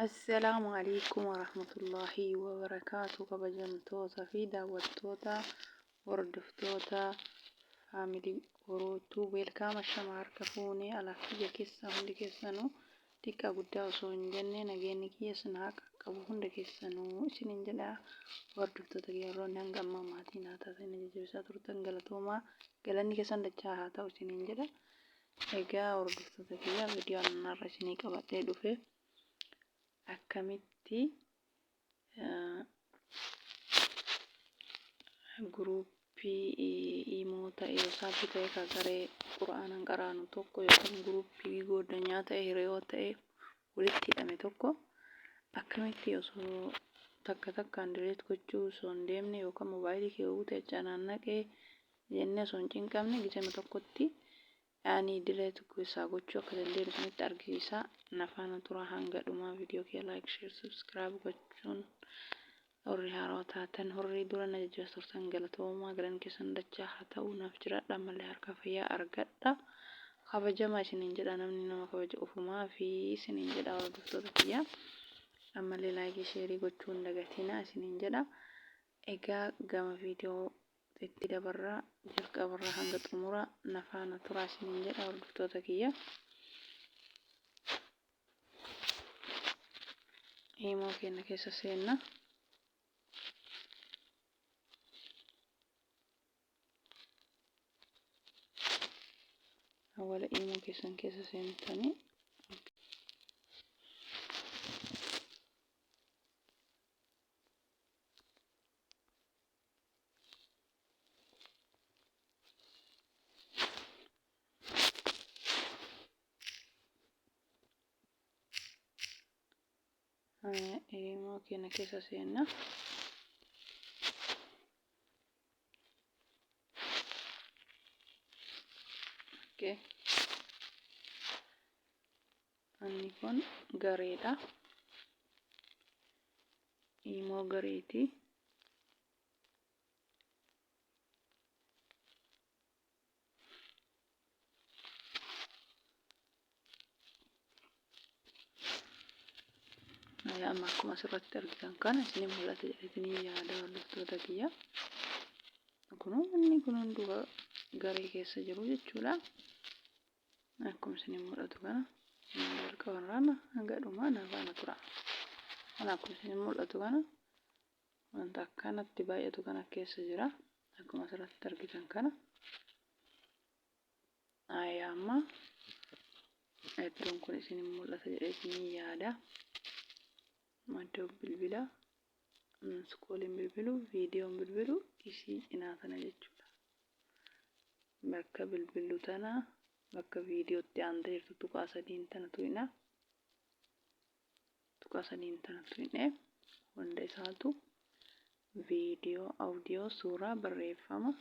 Assalaamu alaikum warahmatullaahi wabarakaatu. Kabajamtoota fi daawwattoota, hordoftoota faamilii Orootuu, weelkaama shama harka fuunee alaaf biyya keessaa hundi keessanuu, xiqqaa guddaa osoo hin jenne, nageenyi kiyya isin haa qaqqabu hunda keessanuu isiniin jedha. Hordoftoota kiyya, warroonni hanga ammaa maatii naa taatan, jajjabeessaa turtan, galatoomaa, galanni keessan dachaa haa ta'u isiniin jedha. Egaa hordoftoota kiyya, viidiyoo har'a isinii qabadhee dhufe akkamitti guruuppii iimoo ta'e, WhatsAppii ta'e, kan garee qura'aanan qaraanu tokko yookaan guruuppii gooddanyaa ta'e, hiriyoo ta'e walitti hidhame tokko akkamitti osoo takka takkaan delete gochuu osoo hin deemne yookaan mobaayilii kee guute canaannaqee jennee osoo hin cinqamne gizema tokkotti yaani delete isaa gochuu akka dandeenyu isinitti argisiisa. Na faana tura hanga dhumaa. Viidiyoo kee like, share, subscribe gochuun, warri haarawaa taatan, warri dura na jajjabeessa turtan, galatoomaa, galanni keessan dachaa haa ta'u. Naaf jiraadha, ammallee harka fayyaa argadha. Kabajamaa isiniin jedha, namni nama kabaja ofumaa fi isiniin jedha. Hordoftoota kiyya, ammallee like, share gochuu hin dagatinaa isiniin jedha. Egaa gama viidiyoo itti dabarraa, jalqabarraa hanga xumuraa na faana turaa isiniin jedha hordoftoota kiyya. Iimoo keenya keessa seenna. Awwala iimoo keessan keessa seentanii, iimoo keenya keessa seenna. Okay. Inni kun gareedha. Iimoo gareeti. Amma akkuma asirratti argitan kana isin mul'ata jedheetiin yaada, hordoftoota kiyya. Kun inni kun hunduu garee keessa jiru jechuudha. Akkuma isin mul'atu kana jalqabarraan hanga dhumaa na faana tura. Kun akkuma isin mul'atu kana wanta akkanatti baay'atu kana keessa jira. Akkuma asirratti argitan kana. Ayyaa, amma iddoon kun isin mul'ata jedheetiin yaada. Iddoo bilbila kooliin bilbilu, viidiyoon bilbilu isii cinaa tana jechuudha. Bakka bilbilu tana, bakka viidiyootti aantee jirtu tuqaa sadiin tana tuqna. Tuqaa sadiin tana tuqne hunda isaatu viidiyoo, awudiyoo, suuraa, barreeffama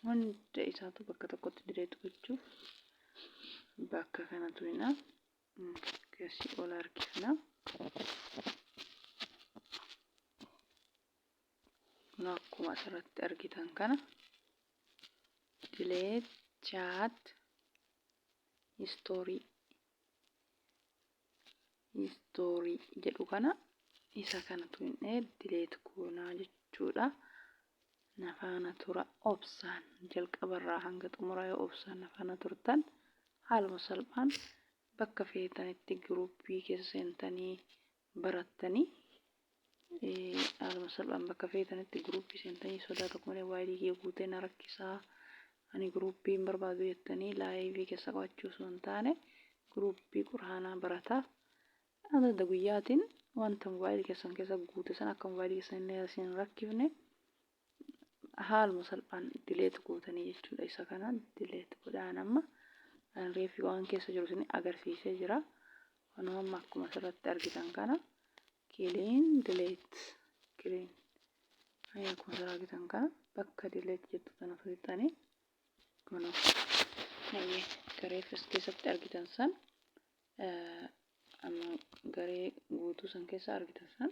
hunda isaatu bakka tokkotti delete gochuuf bakka kana tuqna. Gasii ol harkifna. Kun akkuma asirratti argitan kana delete chat history jedhu kana, isa kana tuqnee delete goonaa jechuudha. Na faana tura obsaan, jalqabarraa hanga xumuraa yoo obsaan na faana turtan, haaluma salphaan bakka feetanitti giruuppii keessa seentanii barattanii, haaluma salphaan bakka feetanitti giruuppii seentanii sodaa tokko malee, waayilii kiyya guutee na rakkisaa, ani giruuppii hin barbaadu jettanii live keessa qabachuu osoo hin taane, giruuppii quraanaa barataa adda guyyaatiin wanta mobaayilii keessan keessa guute sana akka mobaayilii keessan illee isin hin rakkifne haaluma salphaan delete gootanii jechuudha. Isa kana delete godhaan. Amma reefi waan keessa jiru isin agarsiisee jira. Kanuma amma akkuma asirratti argitan kana clean delete, clean. Akkuma asirratti argitan kana bakka delete jettu tana tuqxanii, kunoo garee keessatti argitan san, amma garee guutuu san keessa argitan san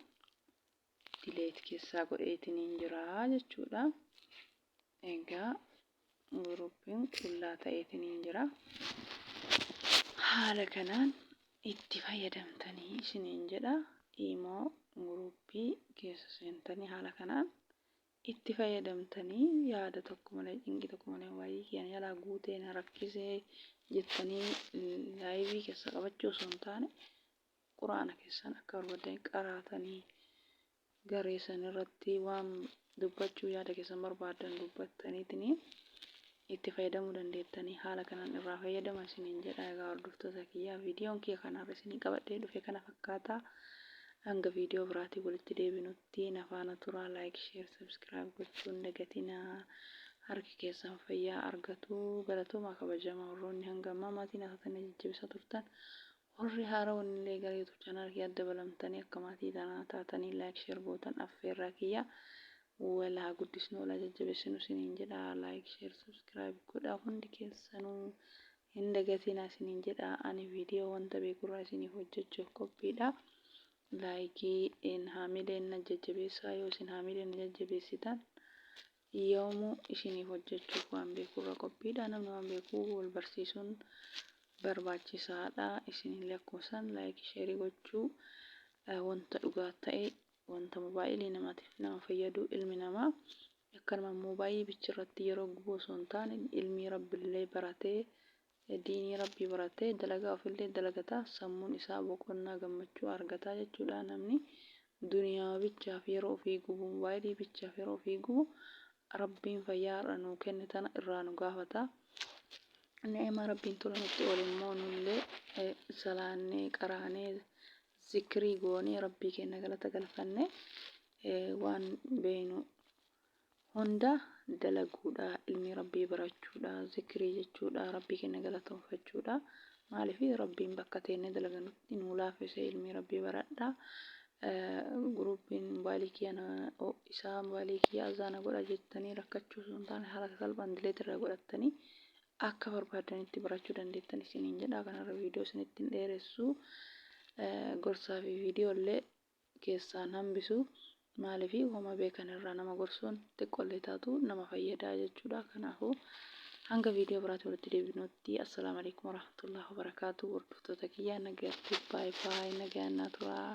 delete keessaa godheetiniin jira jechuudha. Egaa guruupiin qullaa ta'eetiniin jira. Haala kanaan Itti fayyadamtanii isiniin jedha. Imoo guruppii keessa seentanii haala kanaan itti fayyadamtanii yaada tokko malee cinqii tokko malee waayii kiyya na jalaa guutee na rakkisee jettanii laayivii keessa qabachuu osoo hin taane quraana keessan akka barbaaddanii qaraatanii garee san irratti waan dubbachuu yaada keessan barbaaddan dubbattaniitini itti fayyadamuu dandeettanii haala kanaan irraa fayyadama isiniin jedha. Egaa hordoftoota kiyyaa, viidiyoon kiyya kanarra isinii qabadhee dhufe kana fakkaata. Hanga viidiyoo biraatiin walitti deebinutti na faana turaa. Like, share, subscribe gochuun dagatinaa. Harki keessan fayyaa argatu. Galatoomaa, kabajamaa warroonni hanga ammaa maatii na taatanii jajjabeessaa turtan. Warri haarawoonnillee gara YouTube channel kiyyaatti dabalamtanii akka maatii tanaa taatanii like, share gootan affeerraa kiyya. Wal haa guddisnu, wal haa jajjabeessinu isiniin jedha. Like, share, subscribe godhaa, hundi keessanuu hin dagatinaa isiniin jedha. Ani viidiyoo wanta beekurraa isiniif hojjechuuf qophiidha. Laayikii haamileen na jajjabeessaa. Yoo isin haamileen na jajjabeessitan, yoomuu isiniif hojjechuuf waan beekurra qophiidha. Namni waan beekuu wal barsiisuun barbaachisaadha. Isinillee akkuma san like, share gochuu, wanta dhugaa ta'e, wanta mobaayilii namaatiif nama fayyadu. Ilmi namaa akkanuma mobaayilii bichirratti yeroo gubuu osoo hin taane, ilmii rabbillee baratee, diinii rabbii baratee, dalagaa ofillee dalagataa, sammuun isaa boqonnaa gammachuu argataa jechuudha. Namni duniyaa bichaaf yeroo ofii gubu, mobaayilii bichaaf yeroo ofii gubu, rabbiin fayyaa har'a nuu kenne tana irraa nu gaafata. Ni'ima rabbiin tola nutti oole immoo nullee salaannee, qaraanee, zikrii goonee, rabbii keenya galata galfanne, waan beeynu hunda dalaguudha, ilmi rabbii barachuudha, zikrii jechuudha, rabbii keenya galatoonfachuudha. Maaliif rabbiin bakka teennee dalaganutti nuu laaffise. Ilmi rabbii baradha. Guruupiin mobaayilii kiyya isaa, mobaayilii kiyya azaana godha jettanii rakkachuu osoo hin taane, haala salphaan delete irraa godhattanii akka barbaadanitti barachuu dandeettan isiniin jedha. Kanarra viidiyoo isinitti hin dheeressu, gorsaa fi viidiyoo illee keessaan hambisu. Maaliif homa beekan irraa nama gorsuun xiqqollee taatu nama fayyadaa jechuudha. Kanaafuu hanga viidiyoo biraatti walitti deebinutti, assalaamu alaikum warahmatullahi wabarakaatu. Hordoftoota kiyyaa, nagaatti, baay'ee baay'ee nagaan naa turaa.